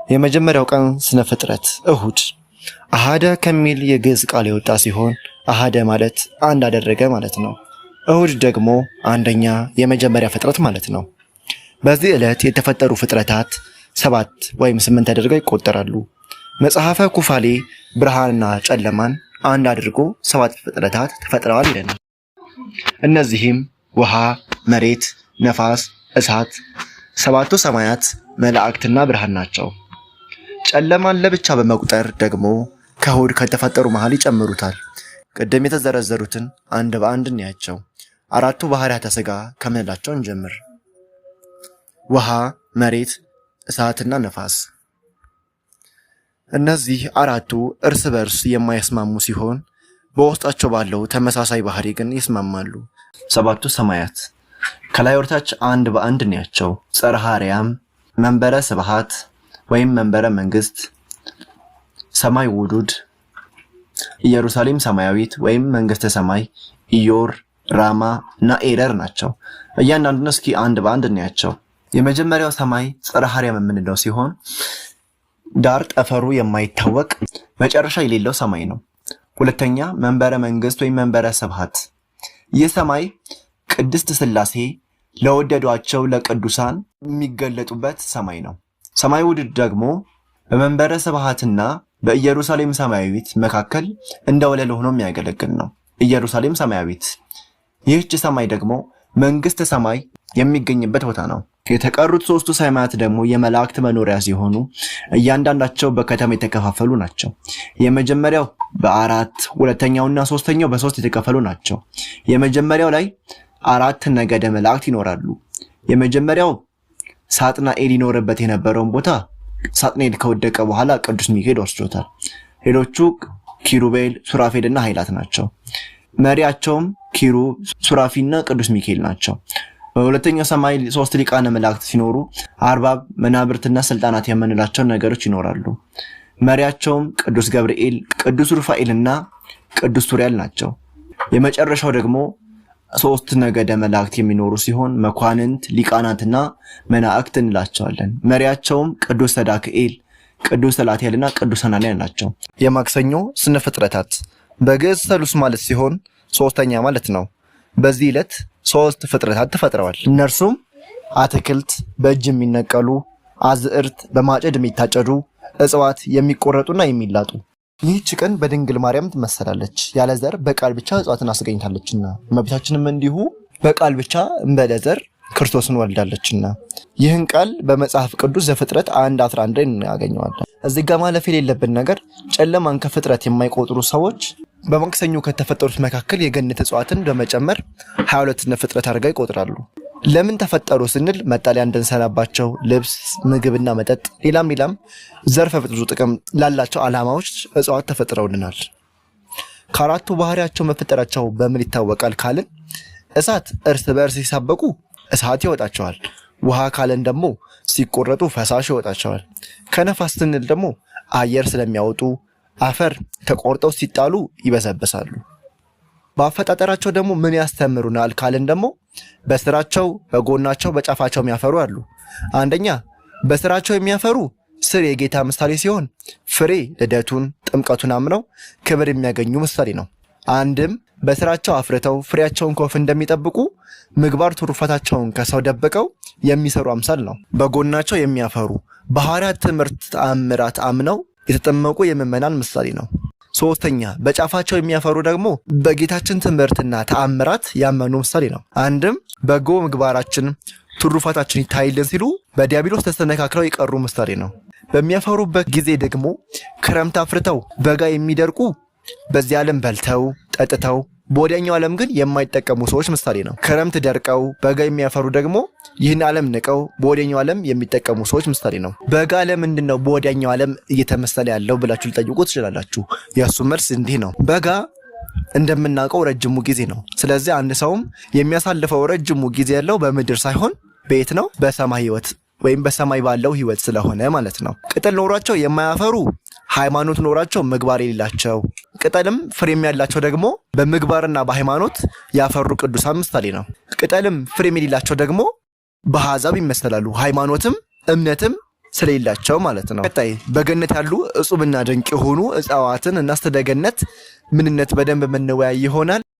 የመጀመሪያው ቀን ስነ ፍጥረት እሁድ አሃደ ከሚል የግዕዝ ቃል የወጣ ሲሆን አሃደ ማለት አንድ አደረገ ማለት ነው። እሁድ ደግሞ አንደኛ የመጀመሪያ ፍጥረት ማለት ነው። በዚህ ዕለት የተፈጠሩ ፍጥረታት 7 ወይም 8 ተደርገው ይቆጠራሉ። መጽሐፈ ኩፋሌ ብርሃንና ጨለማን አንድ አድርጎ 7 ፍጥረታት ተፈጥረዋል ይለናል። እነዚህም ውሃ፣ መሬት፣ ነፋስ፣ እሳት፣ 7ቱ ሰማያት፣ መላእክትና ብርሃን ናቸው። ጨለማን ለብቻ በመቁጠር ደግሞ ከእሁድ ከተፈጠሩ መሃል ይጨምሩታል። ቅድም የተዘረዘሩትን አንድ በአንድ እንያቸው። አራቱ ባህርያተ ሥጋ ከምንላቸው እንጀምር። ውሃ፣ መሬት፣ እሳትና ነፋስ። እነዚህ አራቱ እርስ በርስ የማይስማሙ ሲሆን በውስጣቸው ባለው ተመሳሳይ ባህሪ ግን ይስማማሉ። 7ቱ ሰማያት ከላይ ወደታች አንድ በአንድ እንያቸው። ጽርሐ አርያም፣ መንበረ ስብሐት ወይም መንበረ መንግስት፣ ሰማይ ውዱድ፣ ኢየሩሳሌም ሰማያዊት ወይም መንግስተ ሰማይ፣ ኢዮር፣ ራማ እና ኤረር ናቸው። እያንዳንዱን እስኪ አንድ በአንድ እንያቸው። የመጀመሪያው ሰማይ ጽርሐ አርያም የምንለው ሲሆን ዳር ጠፈሩ የማይታወቅ መጨረሻ የሌለው ሰማይ ነው። ሁለተኛ መንበረ መንግስት ወይም መንበረ ስብሐት። ይህ ሰማይ ቅድስት ስላሴ ለወደዷቸው ለቅዱሳን የሚገለጡበት ሰማይ ነው። ሰማይ ውድድ ደግሞ በመንበረ ስብሐትና በኢየሩሳሌም ሰማያዊት መካከል እንደ ወለል ሆኖ የሚያገለግል ነው። ኢየሩሳሌም ሰማያዊት። ይህች ሰማይ ደግሞ መንግስተ ሰማይ የሚገኝበት ቦታ ነው። የተቀሩት 3ቱ ሰማያት ደግሞ የመላእክት መኖሪያ ሲሆኑ እያንዳንዳቸው በከተማ የተከፋፈሉ ናቸው። የመጀመሪያው በ4፣ ሁለተኛውና ሶስተኛው በ3 የተከፈሉ ናቸው። የመጀመሪያው ላይ 4 ነገደ መላእክት ይኖራሉ። የመጀመሪያው ሳጥናኤል ይኖርበት የነበረውን ቦታ ሳጥናኤል ከወደቀ በኋላ ቅዱስ ሚካኤል ወስዶታል። ሌሎቹ ኪሩቤል፣ ሱራፌልና ኃይላት ናቸው። መሪያቸውም ኪሩብ፣ ሱራፊና ቅዱስ ሚካኤል ናቸው። በሁለተኛው ሰማይ 3 ሊቃነ መላእክት ሲኖሩ አርባብ፣ መናብርትና ስልጣናት የምንላቸው ነገሮች ይኖራሉ። መሪያቸውም ቅዱስ ገብርኤል፣ ቅዱስ ሩፋኤልና ቅዱስ ሱሪያል ናቸው። የመጨረሻው ደግሞ 3 ነገደ መላእክት የሚኖሩ ሲሆን መኳንንት፣ ሊቃናትና መናእክት እንላቸዋለን። መሪያቸውም ቅዱስ ሰዳክኤል፣ ቅዱስ ሰላትያልና ቅዱስ ሐናንያ ናቸው። የማክሰኞ ስነ ፍጥረታት በግዕዝ ሰሉስ ማለት ሲሆን ሶስተኛ ማለት ነው። በዚህ ዕለት 3 ፍጥረታት ተፈጥረዋል። እነርሱም አትክልት፣ በእጅ የሚነቀሉ፣ አዝዕርት፣ በማጨድ የሚታጨዱ፣ እጽዋት የሚቆረጡና የሚላጡ። ይህች ቀን በድንግል ማርያም ትመሰላለች። ያለ ዘር በቃል ብቻ እጽዋትን አስገኝታለችና እመቤታችንም እንዲሁ በቃል ብቻ እንበለ ዘር ክርስቶስን ወልዳለችና ይህን ቃል በመጽሐፍ ቅዱስ ዘፍጥረት 1:11 ላይ እናገኘዋለን። እዚህ ጋር ማለፍ የሌለብን ነገር ጨለማን ከፍጥረት የማይቆጥሩ ሰዎች በማክሰኞ ከተፈጠሩት መካከል የገነት እጽዋትን በመጨመር 22 ፍጥረት አድርገው ይቆጥራሉ። ለምን ተፈጠሩ ስንል መጠለያ እንድንሰራባቸው፣ ልብስ፣ ምግብና መጠጥ፣ ሌላም ሌላም ዘርፈ ብዙ ጥቅም ላላቸው ዓላማዎች እጽዋት ተፈጥረውልናል። ከአራቱ ባህሪያቸው መፈጠራቸው በምን ይታወቃል ካልን እሳት እርስ በእርስ ሲሳበቁ እሳት ይወጣቸዋል። ውሃ ካልን ደግሞ ሲቆረጡ ፈሳሽ ይወጣቸዋል። ከነፋስ ስንል ደግሞ አየር ስለሚያወጡ፣ አፈር ተቆርጠው ሲጣሉ ይበሰብሳሉ። በአፈጣጠራቸው ደግሞ ምን ያስተምሩናል ካልን ደግሞ በስራቸው፣ በጎናቸው፣ በጫፋቸው የሚያፈሩ አሉ። አንደኛ በስራቸው የሚያፈሩ ስር የጌታ ምሳሌ ሲሆን ፍሬ ልደቱን፣ ጥምቀቱን አምነው ክብር የሚያገኙ ምሳሌ ነው። አንድም በስራቸው አፍርተው ፍሬያቸውን ከወፍ እንደሚጠብቁ ምግባር ትሩፋታቸውን ከሰው ደብቀው የሚሰሩ አምሳል ነው። በጎናቸው የሚያፈሩ በሐዋርያት ትምህርት ተአምራት አምነው የተጠመቁ የምዕመናን ምሳሌ ነው። ሶስተኛ በጫፋቸው የሚያፈሩ ደግሞ በጌታችን ትምህርትና ተአምራት ያመኑ ምሳሌ ነው። አንድም በጎ ምግባራችን ትሩፋታችን ይታይልን ሲሉ በዲያብሎስ ተሰነካክለው የቀሩ ምሳሌ ነው። በሚያፈሩበት ጊዜ ደግሞ ክረምት አፍርተው በጋ የሚደርቁ በዚህ ዓለም በልተው ጠጥተው በወዲያኛው ዓለም ግን የማይጠቀሙ ሰዎች ምሳሌ ነው። ክረምት ደርቀው በጋ የሚያፈሩ ደግሞ ይህን ዓለም ንቀው በወዲያኛው ዓለም የሚጠቀሙ ሰዎች ምሳሌ ነው። በጋ ለምንድን ነው በወዲያኛው ዓለም እየተመሰለ ያለው ብላችሁ ልጠይቁ ትችላላችሁ። የእሱ መልስ እንዲህ ነው። በጋ እንደምናውቀው ረጅሙ ጊዜ ነው። ስለዚህ አንድ ሰውም የሚያሳልፈው ረጅሙ ጊዜ ያለው በምድር ሳይሆን በየት ነው? በሰማይ ሕይወት ወይም በሰማይ ባለው ሕይወት ስለሆነ ማለት ነው። ቅጠል ኖሯቸው የማያፈሩ ሃይማኖት ኖራቸው ምግባር የሌላቸው፣ ቅጠልም ፍሬም ያላቸው ደግሞ በምግባርና በሃይማኖት ያፈሩ ቅዱሳን ምሳሌ ነው። ቅጠልም ፍሬም የሌላቸው ደግሞ በአሕዛብ ይመሰላሉ። ሃይማኖትም እምነትም ስለሌላቸው ማለት ነው። ቀጣይ በገነት ያሉ እጹብና ድንቅ የሆኑ እጽዋትን እና ስለ ገነት ምንነት በደንብ የምንወያይ ይሆናል።